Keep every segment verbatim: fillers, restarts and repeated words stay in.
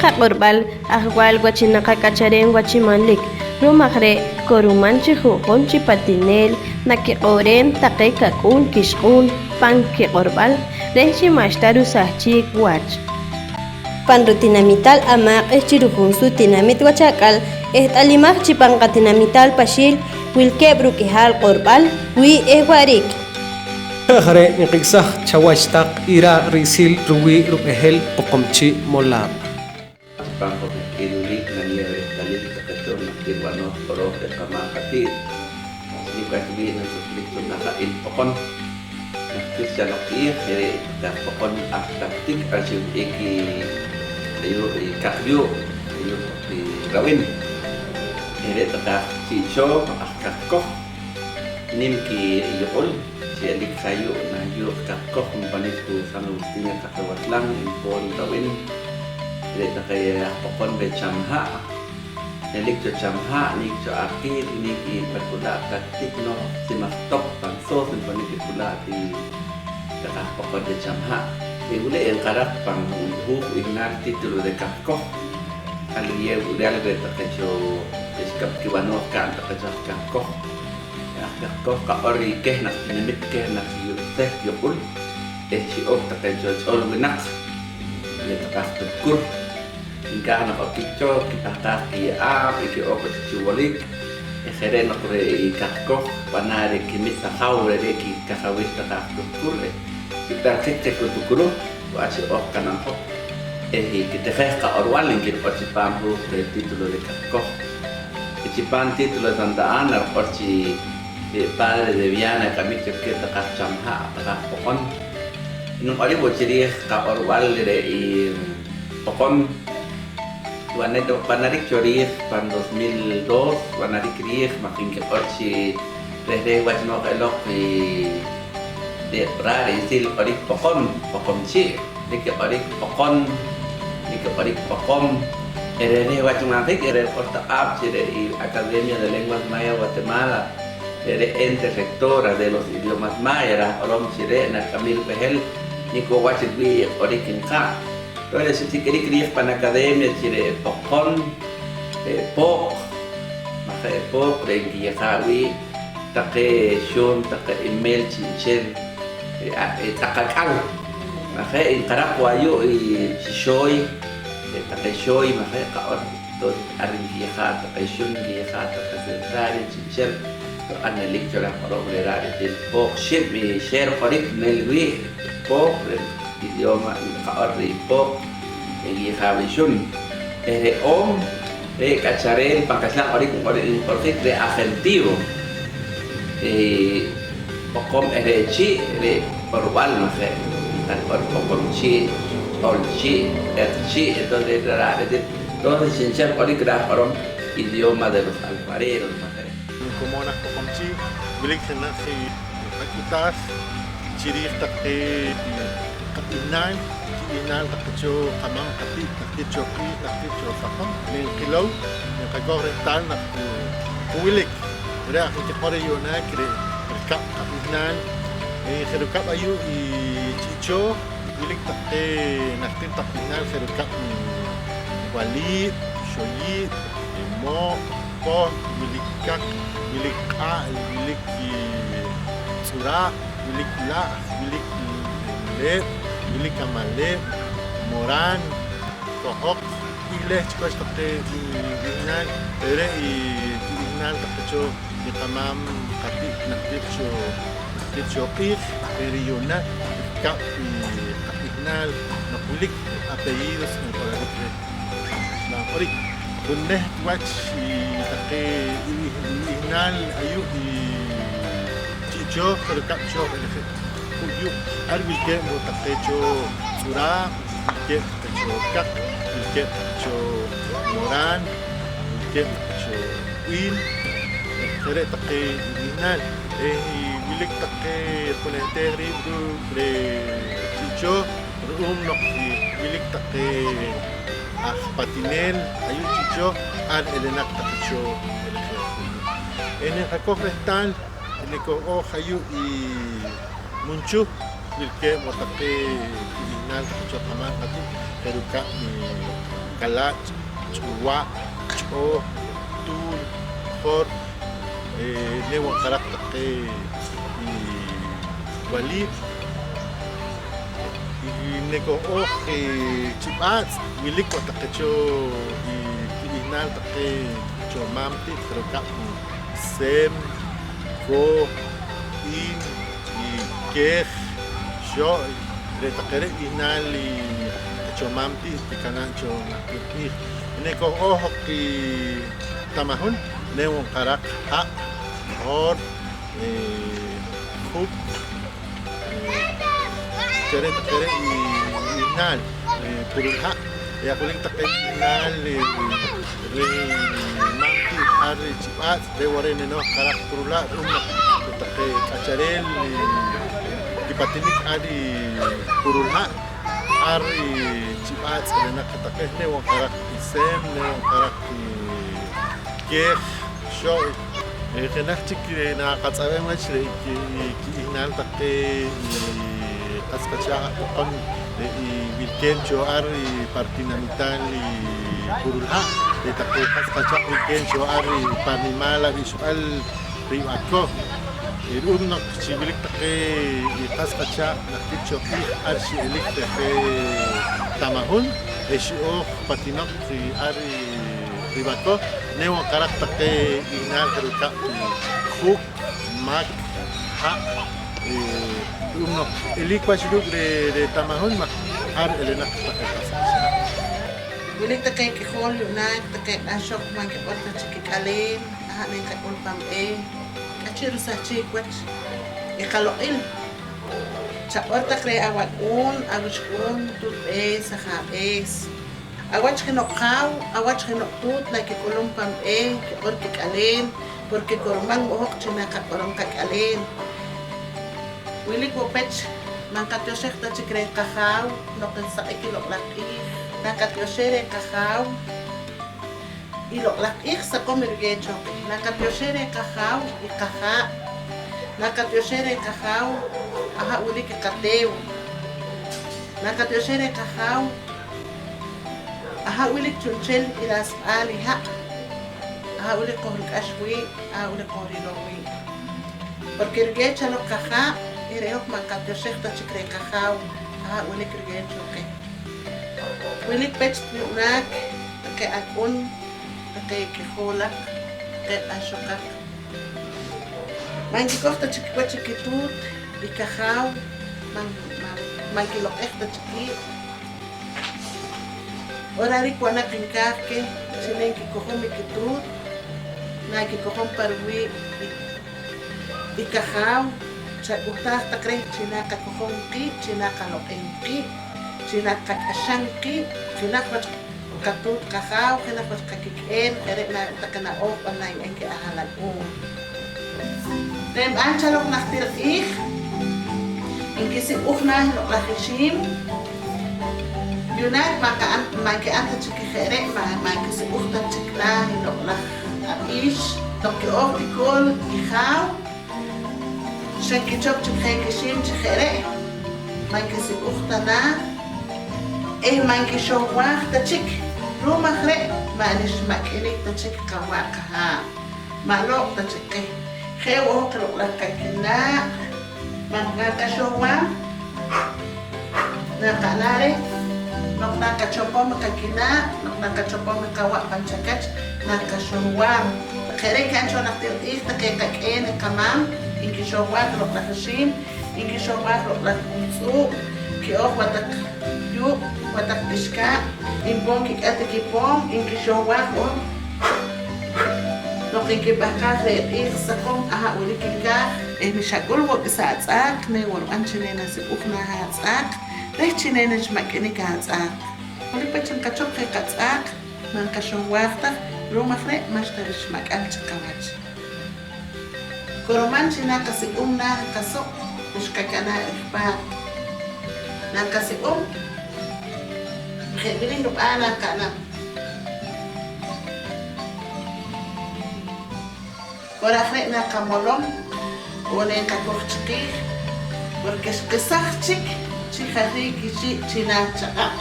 Qaq'orb'al ajwal wach i naqak'acharem wach i manlik, ru'um aj re' koruman chi ju'jun chi patineel nakiq'o'reem taqe kak'uun kixq'uun pan kiq'orb'al reh chi ma'xta rusahchiik wach. Pan rutinamital Amaaq' eh chi rujunsuut tinamit wach ak'al eht'alimaj chi pan qatinamital Paxiil wilkeeb' ruk'ihaal q'orb'al, wii' eh wa'riik. Je' aj re' nqik'saj chawach taq i raar ri'sil ruwii' rub'ehel Poqomchi' Molaab'. Chipam jok wih'kiil wili naniyew rehtalil taqe cho najtir b'anooj q'orooj reh qamaam qati't, nik' wach wii' nansutlik cho naja'il poqon. Najtir chaloq q'iij, je' re' taqe aj poqon aj Kaqtik ar chi wih'ik i ayu' i Kaq Yuuq', ayu' i Rawin. Je' re' taqe aj Chi' Chooh aj Kaq Koj, nim kiyuq'ul. Chi elik je ayu' nah yuuq' Kaq Koj, npanik ku San Agustín taqe Watlan, Inpoon, Rawin. Re' taqe aj poqon reh Cham Ha', nelik cho Cham Ha', nik' cho Aqil, nik' i pa k'ula' Kaqtik, nooj Tzimaj Toq pan Soos npanik i k'ula' ti taqe aj poqon reh Cham Ha'. Re' wili enqaraq pan huuj b'ihnaal título de Kaq Koj. Al riyew k'ulial reh taqe cho xkab' kib'anooj ka'n taqe cho aj Kaq Koj. Aj Kaq Koj qaq'or i keh naq tinamit, keh naq yu-, tzeht yuq'ul eh xi'ooj taqe cho ch'ol winaq, re' taqe aj Tuhkur. Nkaaj naq okik cho, kipahqaaj kiye'aab' eh ki'ooj wo' chik chi wolik. Eh je' re' noq re' i Kaq Koj b'anaa reh kimit ajaw re're' kikajawil taqe aj Tuhkur eh kib'erjik je Kutukuru. Wach i oq kanam jok eh kitijej qaq'orb'al, nki riq'or chipam huuj reh título de Kaq Koj. Eh chipam título de Santa Ana riq'or chi re' padre de Viana k'amik cho rikeh taqe aj Cham Ha', taqe aj Poqon. Nq'orik wo' chi riij qaq'orb'al reh i Poqon. B'anarik cho riij pan dos mil dos, b'anarik riij maj nkiq'or chi reh reh wach nooj eloq i re' raar ri'sil q'orik Poqon, Poqomchi', nkiq'orik Poqon, nkiq'orik Poqom, eh reh reh wach nb'anjik, eh re' riq'or taq'aab' chi re' i Academia de Lenguas Maya Guatemala, re' re' Ente Rectora de los Idiomas Maya, raaj q'orom chi re' narik'amim rib'ehel nik' wo' wach riwii' i q'orik nqa'n. Re' xtik'irik riij pan academia chi re' Poqon, re' Pooq, maj je' Pooq re' nkiyejaa' wii' taqe xuum, taqe imel chi'nchel, re' a-, re' tz'aq ak'al, maj je' nqaraq wo' ayu' i chi xooy, re' taqe xooy, maj je' qaq'or, entonces ar nkiyejaa' taqe xuum, nkiyejaa' taqe secretario chi'nchel, re' ar nelik cho reh q'orom re' raar ri'sil Pooq. Xib' i xeer q'orik nel wii' Pooq, re' idioma nqaq'or reh Pooq, re' yijaaw ixun. Eh re' oom, re' k'achareel pan kaxlan q'orik nq'or-, nq'orjik reh agentivo. Eh, Poqom eh re' chii', re' q'orb'al, maj je' nqaq'or Poqomchi', Ch'olchi', Q'eqchi', entonces re' ra-, re' ti-, entonces chi'nchel q'orik raaj q'orom idioma de los alfareros, maj je'. Nkomon aj Poqomchi', wilik jenaj i qak'utaaj chi riij taqe qab'ihnaal, kib'ihnaal taqe cho qamaam qati't najtir cho q'iij, najtir cho saqom. Nqilow, nqakoj rehtaal naq ku, ku wilik. Re' aj nkiq'or reh yu'naak re' rikab' qab'ihnaal, eh, je' rukab' ayu' i Chi' Chooh, wilik taqe najtir taq b'ihnaal je' rukab' i Waliib', Xoyiib', Moo', Poh, wilik Kaq, wilik Q'a'l, wilik i Tz'uraab', wilik La'j, wilik Leeb', wilik Amaleeb', Moraan, Kohoq, k'ihleh chik wach taqe b'ihnaal. Re're' i kib'ihnaal taqe cho i qamaam qati't najtir cho, najtir cho q'iij, re' ri yu'na rikab' i qab'ihnaal noq wilik apellidos nq'ororik reh. Xb'aan q'orik, junleh wach i taqe i b'ih-, i b'ihnaal ayu' i Chi' Chooh, je' rikab' cho b'elejeb' kuuk' yu', ar wilkeeb' wo' taqe cho Tz'uraab', wilkeeb' taqe cho Kaq, wilkeeb' taqe cho Moraan, wilkeeb' taqe cho B'iin, je' re' taqe i b'ihnaal. Eh, wilik taqe junehtaaj riib' ruuk' reh Chi' Chooh, ru'um noq wilik taqe aj patineel ayu' Chi' Chooh ar elenaq taqe cho b'elejeb' kuuk' yu'. Eh, nqakoj rehtaal, niko'ooj ayu' i Munchuh, wilkeeb' wo' taqe kib'ihnaal taqe cho qamaam qati't, je' rukab' i kalach', ch'uwa', ch'oh, tuul, jor, eh, ne wo' nqaraq taqe i waliib'. I ne koj ooj, eh, chi b'aatz' wilik wo' taqe cho i kib'ihnaal taqe cho maam ti' rukab' seem, kooh, iim, i keej, xo'y. Re' taqe re' b'ihnaal i cho maam ti' tikanaa' cho najtir q'iij. Ne koj ooj oq i tamahun, ne wo' nqaraq ha', joor, eh, jup, eh, xa re' taqe re' i b'ihnaal, eh, purul ha'. Eh, aj wilik taqe b'ihnaal, eh, reh maam ti' ar chi b'aatz', re' wo' re' ne nooj nqaraq purul ha' ru'um noq re' taqe k'achareel, eh, kipatinik ar i purul ha', ar i chi b'aatz' re' naq taqe, ne wo' nqaraq i seem, ne wo' nqaraq i keej, xo'y. Eh, jenaj chik, eh, naqatz'ab'em wach re' ki-, kib'ihnaal taqe i qas qachaaq' aq'oqon, re' i wilkeeb' cho ar i pa ritinamitaal i Purul Ha', re' taqe qas qachaaq' wilkeeb' cho ar i pa rinimaal ab'ixb'al Rib'ako. Eh, ru'um noq chi wilik taqe i qas qachaaq' najtir cho q'iij ar xi'elik taqe Tamahun, eh, xi'ooj patinoq chi ar i Rib'ako, ne wo' nqaraq taqe b'ihnaal je' rukab' Juuk, Mak, Ha', eh, ru'um noq elik wach ruuk' reh, reh Tamahun maj ar elenaq taqe qas qachaaq'. Wilik taqe k'ijool yu'naak taqe q'ahxoq ma' nkiq'or ta chik kik'aleem, aha' ne nqak'ul pan b'eeh, k'ahchi' rusahchiik wach i qaloq'il. Chaq'or taq reh awak'uun, awixq'uun, tuutb'ees, ajaab'ees. Awach jeno'q jaaw, awach jeno'q tuut nakik'ulum pan b'eeh, kiq'or kik'aleem, porque kurman wo' hoq chi naqaq'orom qak'aleem. Wilik wo' pech, ma' nqatioxej ta chik reh qajaaw noq nsaq'ik i loq'laj q'iij. Naqatioxej reh qajaaw, i loq'laj q'iij saqom i ruyeh cho qeh. Naqatioxej reh qajaaw i qahaa'. Naqatioxej reh qajaaw, aha' wilik i qateew. Naqatioxej reh qajaaw, aha' wilik chu'nchel i rasb'al i ha'. Aha' wilik qojruk'ax wii', aha' wilik qojrilom wii'. Porque ruyeh chaloq qahaa', eh, re' hoj ma' nqatioxej ta chik reh qajaaw, aha' wilik ruyeh cho qeh. Wilik pech yu'naak taqe ak'un, taqe k'ijoolaq, taqe q'ahxoqaq. Ma' nkikoj ta chik wach i kituut i kajaaw, ma', ma', ma' nkiloq'ej ta chik kiib'. Hora re'k wo' naq nkaaj keh chi ne nkikojom i kituut, nakikojom pa ruwii' i i kajaaw, chak'uhtaaj taq reh chi naqakojom qiib', chi naqaloq'em qiib', chi naqak'axam qiib', jenaj wach qatuut qajaaw, jenaj wach qakik'eel, je' re' na taqe na'ooj b'an naye'em keh ahalalk'uun. Re' nb'an chaloq najtir q'iij, nkisib'uj naah i loq'laj ixiim. Yu'naak ma' nqa'n, ma' nki'n ta chik je' re', ma', ma' nkisib'uj ta chik naah i loq'laj ab'iix. Noq ki'ooj tikool i jaaw, xa nkichop chik je kixiim chi je' re', ma' nkisib'uj ta naah eh ma' nkixohwaaj ta chik. Ru'um aj re' ma' nixmak'inik ta chik qawa' qahaa', ma' looq' ta chik qeh. Je' wo' hoj loq'laj qakinaa', ma' naqaxohwaam. Naqa'nam reh noq naqachopom i qakinaa', noq naqachopom i qawa' pan chakach, naqaxohwaam. Je' re' nka'n cho najtir q'iij taqe qak'een i qamaam, nkixohwaaj loq'laj ixiim, nkixohwaaj loq'laj juntz'uub', ki'ooj wa' taq yuuq', wa' taq k'ixkaab', npoom kik'at i kipoom, nkixohwaaj wo'. Noq nkipahqaaj reh q'iij saqom, aha' wilik nkaaj eh wi xak'ul wo' k'isa atz'aaq, ne wo' rib'an chi ne nasib'uj naah atz'aaq reh chi ne naxmak'inik atz'aaq. Wilik pech nqachop je qatz'aaq, ma' nqaxohwaaj ta, ru'um aj re' ma'xta rixmak'al chi qawach. Koroman chi naqasib'um naah i qasuq' xqakanaa' reh paat. Naqasib'um, je' wili rib'an naqa'nam. Hora aj re' naqamolom, wo' ne nqakoj chiqiij, porque xqesaj chik chi jariik i chii' chi naah chaq'ab'.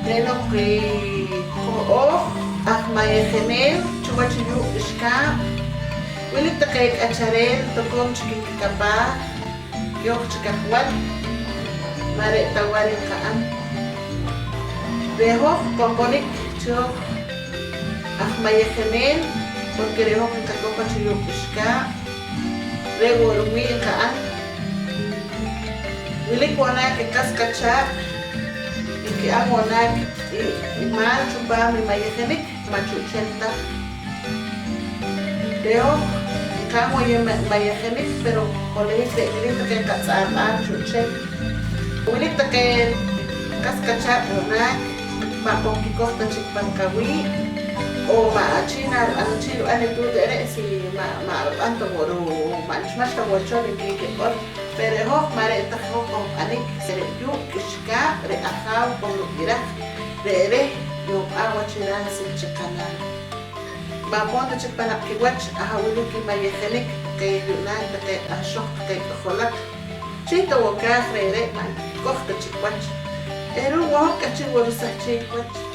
Re' noq i ho'ooj aj mayejeneel chiwach i yuuq' k'ixkaab', wilik taqe k'achareel tokoom chik nkikapaaj yooj chik aj wach, ma' re' ta wach nqa'n. Re' hoj poponik cho aj mayejeneel, porque re' hoj nqakoj wach i yuuq' k'ixkaab', re' wo' ruwii' nqa'n. Wilik wo' naak i qas qachaaq', nki'n wo' naak i, i maal chupaam i mayejenik, ma' chu'chel ta. Re' hoj nqa'n wo' i ma-, mayejenik, pero holohik re' wili taqe qatz'a'mb'al chu'chel. Wilik taqe qas qachaaq' wo' naak, ma' qojkikoj ta chik pan qawii', o ma' chi narib'an, chi rib'an i tuut re're', si ma', ma' rib'an ta wo' ru-, ma' nchmaj ta wo' cho, nki kiq'or. Pero re' hoj ma' re' ta hoj qojb'anik, re' yuuq' k'ixkaab' re' Ajaaw qojrub'iraj, re' reh yohb'al wach i ransil chi qanaa'. Ma' poon ta chik pan naq kiwach aha' wilik i mayejenik taqe yu'naak taqe q'ahxoq taqe k'ojolaq. Chi ta wo' kaaj re're' ma' nkikoj ta chik wach. Eh ru'um wo' hoj k'ahchi' wo' rusahchiik wach.